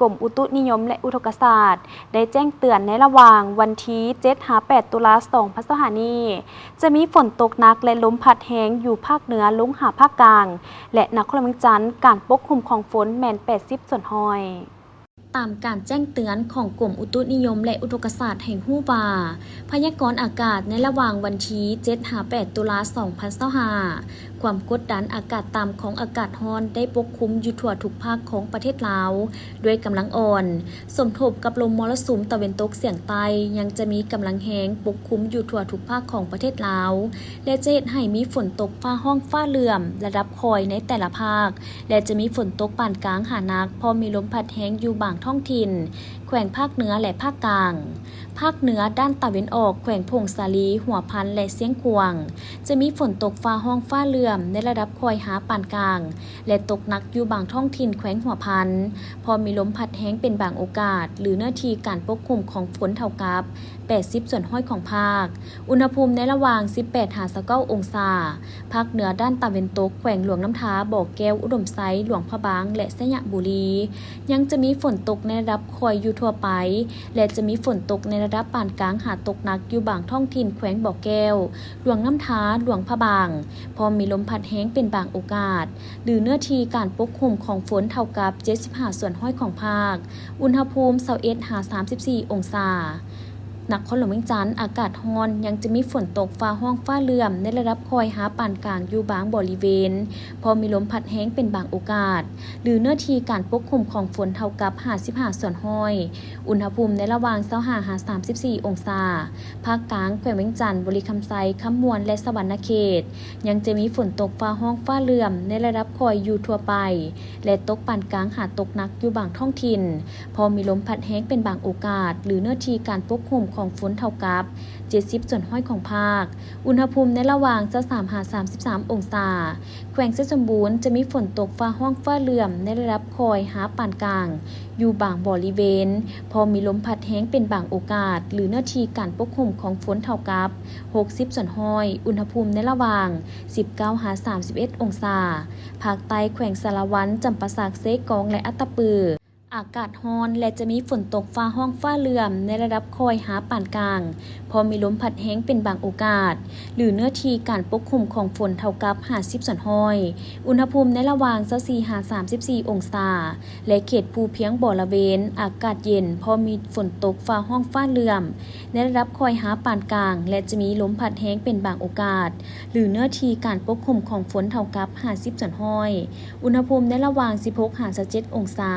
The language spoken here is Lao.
ກົມອຸຕຸນິຍົມ ແລະ ອຸທົກກະສາດ ໄດ້ແຈ້ງເຕືອນໃນລະຫວ່າງວັນທີເຈັດຫາແປດຕຸລາສອງພັນຊາວຫ້ານີ້ ຈະມີຝົນຕົກໜັກ ແລະ ລົມພັດແຮງຢູ່ພາກເໜືອລົງຫາພາກກາງ ແລະ ນະຄອນຫຼວງວຽງຈັນ ການປົກຄຸມຂອງຝົນແມ່ນແປດສິບສ່ວນຮ້ອຍ. ຕາມການແຈ້ງເຕືອນຂອງກົມອຸຕຸນິຍົມ ແລະ ອຸທົກກະສາດໃຫ້ຮູ້ວ່າ ພະຍາກອນອາກາດໃນລະຫວ່າງວັນທີເຈັດຫາແປດຕຸລາສອງພັນຊາວຫ້າ ຄວາມກົດດັນອາກາດຕ່ຳຂອງອາກາດຮ້ອນໄດ້ປົກຄຸມຢູ່ທົ່ວທຸກພາກຂອງປະເທດລາວ ດ້ວຍກຳລັງອ່ອນ ສົມທົບກັບລົມມໍລະສຸມຕາເວັນຕົກສຽງໃຕ້ ຍັງຈະມີກຳລັງແຮງປົກຄຸມຢູ່ທົ່ວທຸກພາກຂອງປະເທດລາວ ແລະ ຈະເຮັດໃຫ້ມີຝົນຕົກຟ້າຮ້ອງຟ້າເຫຼື້ອມລະດັບຄ່ອຍໃນແຕ່ລະພາກ ແລະ ຈະມີຝົນຕົກປານກາງຫາໜັກ ພ້ອມມີລົມພັດແຮງຢູ່ບາງທ້ອງຖິ່ນ ແຂວງພາກເໜືອ ແລະ ພາກກາງ. ພາກເໜືອດ້ານຕາເວັນອອກ ແຂວງຜົ້ງສາລີ, ຫົວພັນ ແລະ ຊຽງຂວາງ ຈະມີຝົນຕົກຟ້າຮ້ອງຟ້າເຫຼື້ອມໃນລະດັບຄ່ອຍຫາປານກາງ ແລະ ຕົກໜັກຢູ່ບາງທ້ອງຖິ່ນແຂວງຫົວພັນ, ພ້ອມມີລົມພັດແຮງເປັນບາງໂອກາດ ຫຼື ເນື້ອທີ່ການປົກຄຸມຂອງຝົນເທົ່າກັບແປດສິບສ່ວນຮ້ອຍຂອງພາກ. ອຸນຫະພູມໃນລະຫວ່າງສິບແປດຫາຊາວເກົ້າອົງສາ. ພາກເໜືອດ້ານຕາເວັນຕົກ ແຂວງຫຼວງນ້ຳທາ, ບໍ່ແກ້ວ, ອຸດົມໄຊ, ຫຼວງພະບາງ ແລະ ໄຊຍະບູລີ ຍັງຈະມີຝົນຕົກໃນລະດັບຄ່ອຍຢູ່ທົ່ວໄປ ແລະ ຈະມີຝົນຕົກໃນລະດັບປານກາງຫາຕົກໜັກຢູ່ບາງທ້ອງຖິ່ນແຂວງບໍ່ແກ້ວ, ຫຼວງນ້ຳທາ, ຫຼວງພະບາງ, ພ້ອມມີລົມພັດແຮງເປັນບາງໂອກາດ ຫຼື ເນື້ອທີ່ການປົກຄຸມຂອງຝົນເທົ່າກັບເຈັດສິບຫ້າສ່ວນຮ້ອຍຂອງພາກ, ອຸນຫະພູມຊາວເອັດຫາສາມສິບສີ່ອົງສາ. ນະຄອນຫຼວງວຽງຈັນ ອາກາດຮ້ອນ, ຍັງຈະມີຝົນຕົກຟ້າຮ້ອງຟ້າເຫຼື້ອມໃນລະດັບຄ່ອຍຫາປານກາງຢູ່ບາງບໍລິເວນ, ພ້ອມມີລົມພັດແຮງເປັນບາງໂອກາດ ຫຼື ເນື້ອທີ່ການປົກຄຸມຂອງຝົນເທົ່າກັບຫ້າສິບຫ້າສ່ວນຮ້ອຍ, ອຸນຫະພູມໃນລະຫວ່າງຊາວຫ້າຫາສາມສິບສີ່ອົງສາ. ພາກກາງ, ແຂວງວຽງຈັນ, ບໍລິຄຳໄຊ, ຄຳມ່ວນ ແລະ ສະຫວັນນະເຂດ ຍັງຈະມີຝົນຕົກຟ້າຮ້ອງຟ້າເຫຼື້ອມໃນລະດັບຄ່ອຍຢູ່ທົ່ວໄປ ແລະ ຕົກປານກາງຫາຕົກໜັກຢູ່ບາງທ້ອງຖິ່ນ, ພ້ອມມີລົມພັດແຮງເປັນບາງໂອກາດ ຫຼື ເນື້ອທີ່ການປົກຄຸມຂອງຝົນເທົ່າກັບເຈັດສິບສ່ວນຮ້ອຍຂອງພາກ, ອຸນຫະພູມໃນລະຫວ່າງຊາວສາມຫາສາມສິບສາມອົງສາ. ແຂວງໄຊສົມບູນ ຈະມີຝົນຕົກຟ້າຮ້ອງຟ້າເຫຼື້ອມໃນລະດັບຄ່ອຍຫາປານກາງ ຢູ່ບາງບໍລິເວນ, ພ້ອມມີລົມພັດແຮງເປັນບາງໂອກາດ ຫຼື ເນື້ອທີ່ການປົກຄຸມຂອງຝົນເທົ່າກັບຫົກສິບສ່ວນຮ້ອຍ, ອຸນຫະພູມໃນລະຫວ່າງສິບເກົ້າຫາສາມສິບເອັດອົງສາ. ພາກໃຕ້, ແຂວງສາລະວັນ, ຈຳປາສັກ, ເຊກອງ ແລະ ອັດຕະປື ອາກາດຮ້ອນ ແລະ ຈະມີຝົນຕົກຟ້າຮ້ອງຟ້າເຫຼື້ອມໃນລະດັບຄ່ອຍຫາປານກາງ, ພ້ອມມີລົມພັດແຮງເປັນບາງໂອກາດ ຫຼື ເນື້ອທີ່ການປົກຄຸມຂອງຝົນເທົ່າກັບຫ້າສິບສ່ວນຮ້ອຍ, ອຸນຫະພູມໃນລະຫວ່າງຊາວສີ່ຫາສາມສິບສີ່ອົງສາ ແລະ ເຂດພູພຽງບໍລະເວນ ອາກາດເຢັນ, ພ້ອມມີຝົນຕົກຟ້າຮ້ອງຟ້າເຫຼື້ອມໃນລະດັບຄ່ອຍຫາປານກາງ ແລະ ຈະມີລົມພັດແຮງເປັນບາງໂອກາດ ຫຼື ເນື້ອທີ່ການປົກຄຸມຂອງຝົນເທົ່າກັບຫ້າສິບສ່ວນຮ້ອຍ, ອຸນຫະພູມໃນລະຫວ່າງສິບຫົກຫາຊາວເຈັດອົງສາ.